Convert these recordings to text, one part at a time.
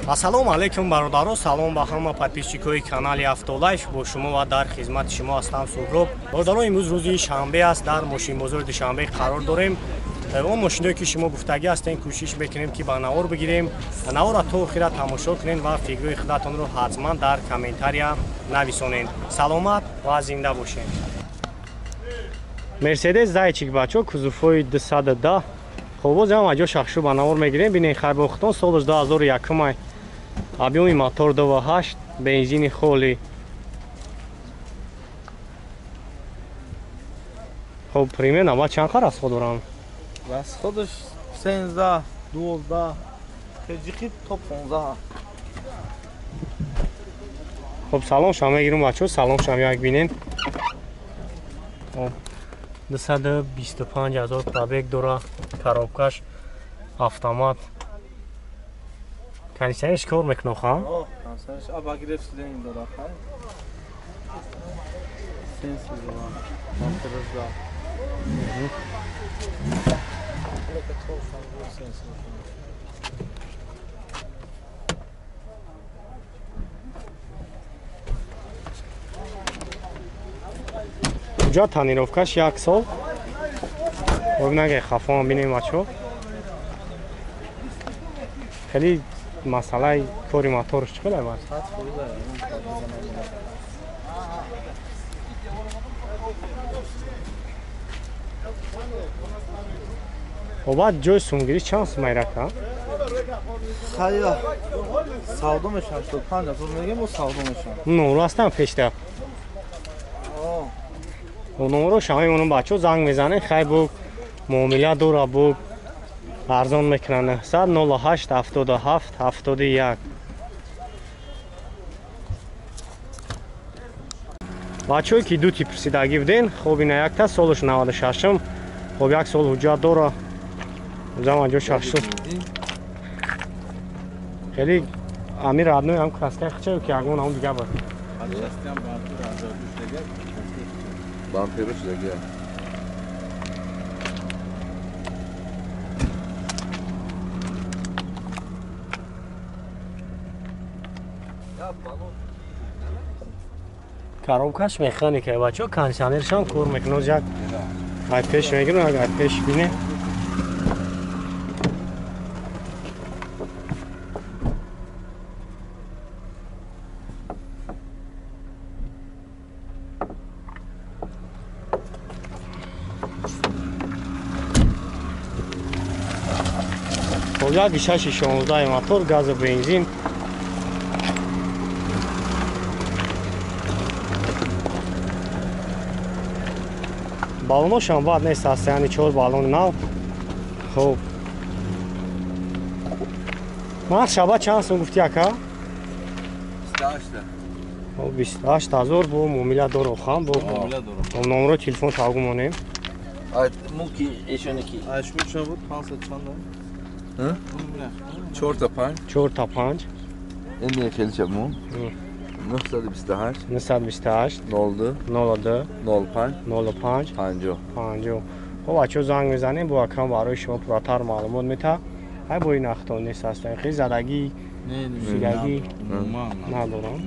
Ассалому алайкум бародаро, салом ба ҳама подписчикои канали Автолайф. Бо шумо ва дар хизмати шумо ҳастам Суҳроб. Бародаро, имрӯз рӯзи шанбе аст, дар мошинбозори Душанбе қарор дорем. Он мошиное ки шумо гуфтагӣ ҳастем, кӯшиш мекунем ки ба навор бигирем. Наворро то охира тамошо кунед ва фикрҳои худатонро ҳатман дар комментария нависонед. Саломат ва зинда бошед. Мерседес Зайчик бачо, кузовҳои 210. Хоб, боз ҳам аҷо шахшу ба навор мегирем. Бинед, хайбохтон солаш 2001, объёми мотор 2.8, бензини холи. Хоб, примерно ба чанд қар расход дорам? Расходаш 13, 12, теҷиқи то 15. Хоб, салом шам мегирам бачо, салом шам як бинен. 225 ҳазор пробег дора, коробкаш автомат. Кондиционерш кор мекунад, ха? Кондиционерш обогрев сиденье дора, ха? Сенсор дора, бампераш да. Ҷа тонировкаш як сол. Бибинед, хафон бинем бачо. Хеле масъалаи кори моторш чӣ қадар аст? 100%. Баъд ҷои сумгирӣ чанд сумайрака? Хая савдо мешавад, 85 ҳазор мегем, бо савдо мешавад. Номро ҳастам пешта. Номро шамаи онум бачо занг мезанед, хай бу муомила дора, бу арзон мекунанд. 908 77 71. Бачое ки ду тип пурсидагӣ буден, хоб ина якта солаш 96-м, хоб як сол ҳуҷҷат дора. Зама ҷо шахшу. Хеле амир адной ҳам краска хча ки ягон ҳам дига буд. Бамперош дига. Коробкаш механика бачо, кондиционершам кор мекунад, як ай пеш мегирам, як ай пеш бине. Як 6.16 мотор, газу бензин. Баллоношам бад нест аст, яъне 4 баллон нав. Хоб. Ман шаба чанд сум гуфти ака? 28. Хоб, 28 ҳазор бо муомила дору хам, бо номро телефон тавгу монем. Ай муки эшоники. Ай шумо чанд буд? 500 чанд? 4 تا 5. 4 تا 5. این خیلی چمون. 928 928 02 02 05 05 50 50. خب бачо занг мезанем, бо акам барои шумо пурратар маълумот мета. Ай бо ин ахтон нест ҳастан. Хеле задагӣ, сидагӣ надорам.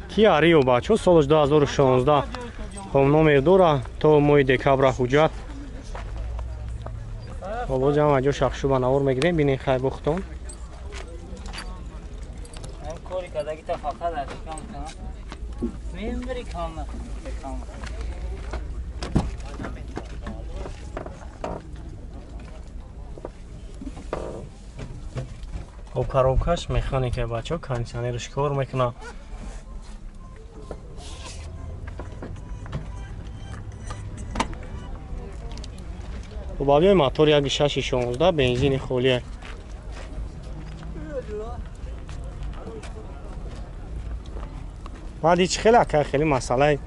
Киа Рио бачо солаш 2016. Хоб номер дора то моҳи декабра ҳуҷҷат. Хоб боз ҳам аҷо шахшу ба навор мегирем, бинед хай бухтон. Хоб коробкаш механика бачо, кондиционерш кор мекунад. Хоб объёми мотор 1.6.16, бензини холия. Баъд ҳеч хеле ака хеле масъалаи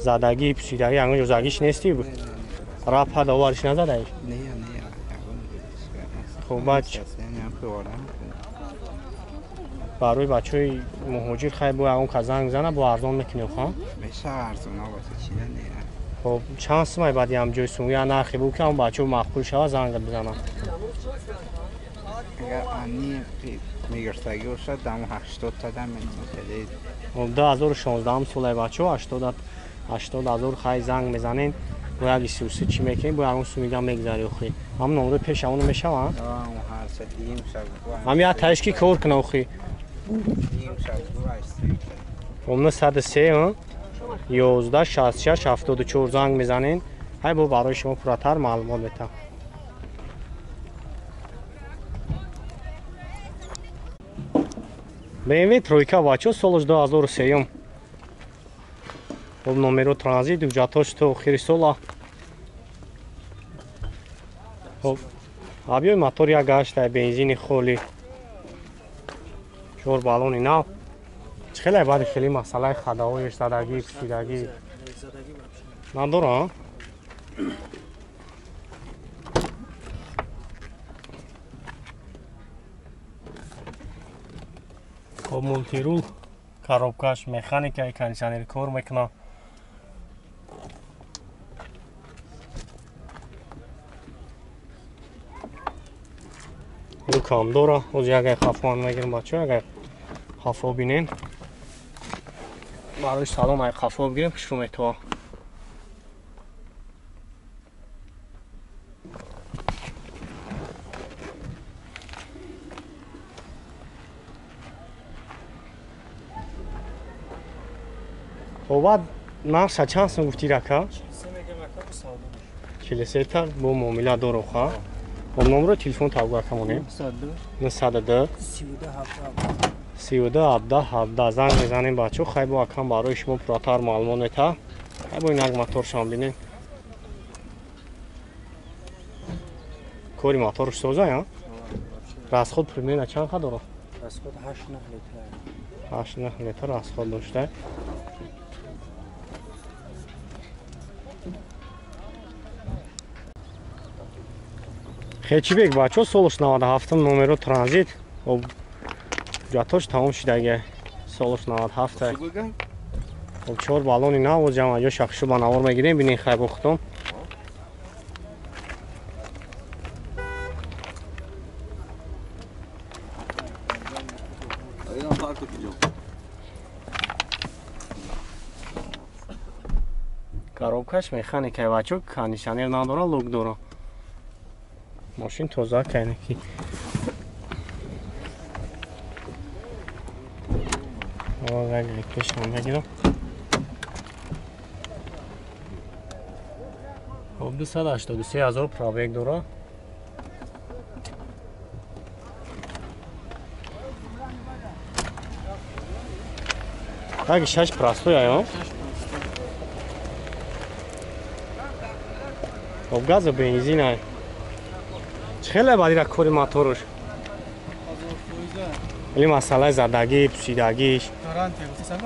задагӣ, пусидагӣ, ягон ҷо загиш нести? Рапа довариш назадаи? Хоб баъд Барои бачаҳои муҳоҷир хай бо ягон кас занг бизана, бо арзон мекунем, ха? Меша арзон бошад, чи не. Хоб, чанд сумай баъди ҳам ҷои сум я нархе бу ки ҳам бачаҳо маъқул шава занг бизананд? Агар ани мегиртагӣ бошад, даму 80 та дам метавонед. Хоб, 2016 солаи бачаҳо 80 ҳазор хай занг мезанен, бо як исуси чӣ мекунем, бо ягон сумига мегзари охи. Ҳам номрои пеш ҳамоно мешаванд? Ҳам як таиш ки кор куна охи. Хоб, 903 11 66 74 занг мезанен. Ҳай бо барои шумо пурратар маълумот метам. BMW тройка бачо солаш 2003. Хоб, номеро транзит, ҳуҷҷатҳош то охири сола. Хоб, абёи мотор як гашта, бензини холӣ. 4 баллони нав. Чӣ хеле баъди хеле масъалаи хадаоиш, задагӣ, пӯшидагӣ надора? Хоб, мултирул, коробкаш механика, кондиционер кор мекунад. Люкам дора. Ҳозир ягай хафоам мегирем бачаҳо, ягай хафо бинен. Барои салом ай хафо бигирем, хушрӯ метова. Хоб, баъд нархша чанд сум гуфтӣ рака? 43 та бо муомила доро, ха? Хоб, номро телефон тавгар камонем. 902 32 17 17 занг мезанем бачаҳо. Хай бо акам барои шумо пурратар маълумот мета. Хай бо инак моторшам бинем. Кори моторш соза, я? Расход примерно чанд ха дорад? Расход 8-9 литр. 8-9 литр расход дошта. Хечибек бачаҳо солаш 97 номеро транзит. Хоб, ҳуҷҷатҳош тамом шудага. Солаш 97. Хоб, 4 баллони нав боз ҷамъ ҷо шахшу ба навор мегирем, бинен хай бохтон. Коробкаш механикаи бачаҳо, кондиционер надора, лук дора. Мошин тоза кайнаки. Пешам мегирам. Хоб, 283 ҳазор пробег дора. Так, шаш простой аё. Хоб, газу бензин ай. Чӣ хеле бадира кори моторш? Вали масъалаи задагӣ, пӯшидагиш. Гарантия гуфтасам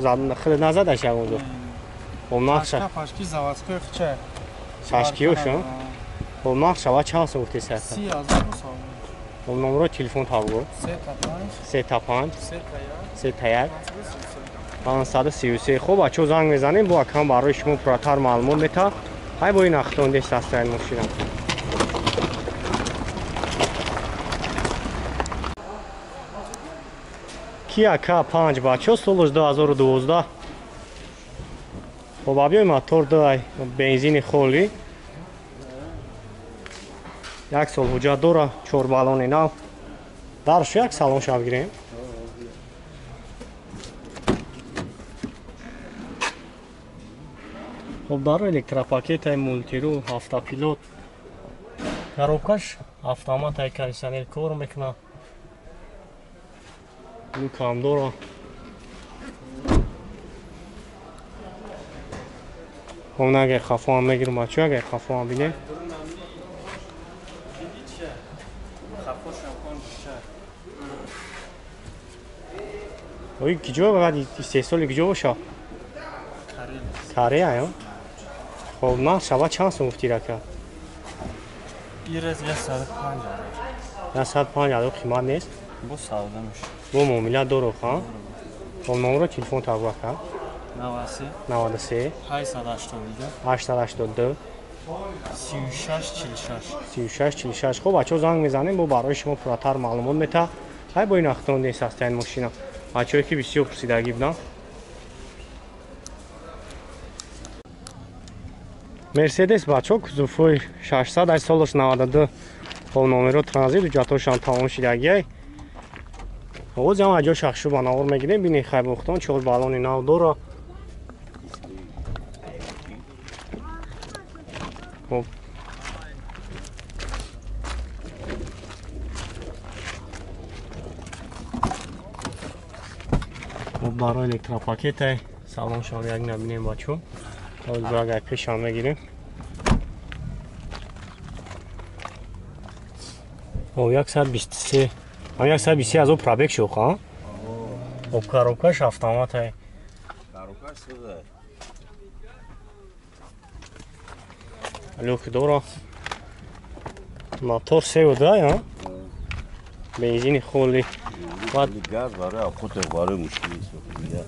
1000%. Хеле назадаш ягон ҷо. Хоб, нақша. Пашки заводской хча. Шашкиёш, хоб, нақша ва чанд сум гуфтеса? 30 ҳазор сом. Хоб, номро телефон тавгӯ. 3 5 3 5 3 3 1 533. Хоб, бачаҳо занг мезанем, бо акам барои шумо пурратар маълумот мета. Ҳай бо ин ахтон дест астаин мошина. Kia K5 бачаҳо солаш 2012. Хоб, абёи мотор дай бензини холӣ. Як сол ҳуҷҷат дора, 4 баллони нав. Даршу як салон шав гирем. Хоб, даро электропакетай мултиру, автопилот. Коробкаш автоматай, кондиционер кор мекунад. Люкам дора. Хоб, агар хафоам мегирам бачаҳо, агар хафоам бинем. Ой, киҷо баъд истеҳсоли киҷо боша? Корея, ё? Хоб, нарх шава чанд сум гуфтӣ рака? Ирез 105 105 ҳазор қимат нест? Бо савдо мешавад. Бо муомила дору, ха? Хоб, номро телефон таб ака. 93 93 882 882 36 46 36 46. Хоб, бачаҳо занг мезанем, бо барои шумо пурратар маълумот мета. Ҳай бо ин ахтон нест ҳастаян мошина. Бачаҳое ки бисёр пурсидагӣ буданд. Мерседес бачаҳо кузовҳои 600 ай солаш 92. Хоб, номеро транзит ҳуҷҷатҳошам тамом шидагиай. Ҳоз ҳам аҷо шахшу ба навор мегирем. Бинед хайбохтон 4 баллони нав дора. Хоб, барои электропакетай салон шав як набинем бачо. Ҳоз агар пешам мегирем. Хоб, 123 ҳам 123 аз о пробег шуд, ха? Хоб, коробкаш автоматай. Коробкаш суда. Люк дора. Мотор 3.2, ҳа? Бензини холи. Баъд газ барои охота, барои мушкил истифода.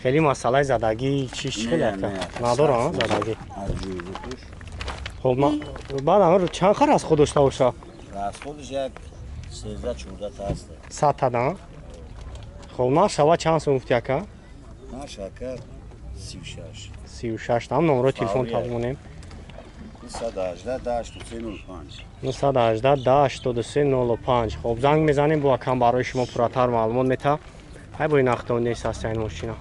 Хеле масъалаи задагӣ чиш хеле ака? Надора, ҳа, задагӣ. Хоб, баъд амр чанд хар аз худ дошта боша? Аз худаш як 13 14 та аст. 100 та, да? Хоб, нарх шава чанд сум гуфти ака? Нарх ака 36. 36 там номро телефон табонем. 918 10 83 05. 918 10 83 05. Хоб, занг мезанем, бо акам барои шумо пурратар маълумот мета. Ҳай бо ин ахтон нест ҳастаян мошина.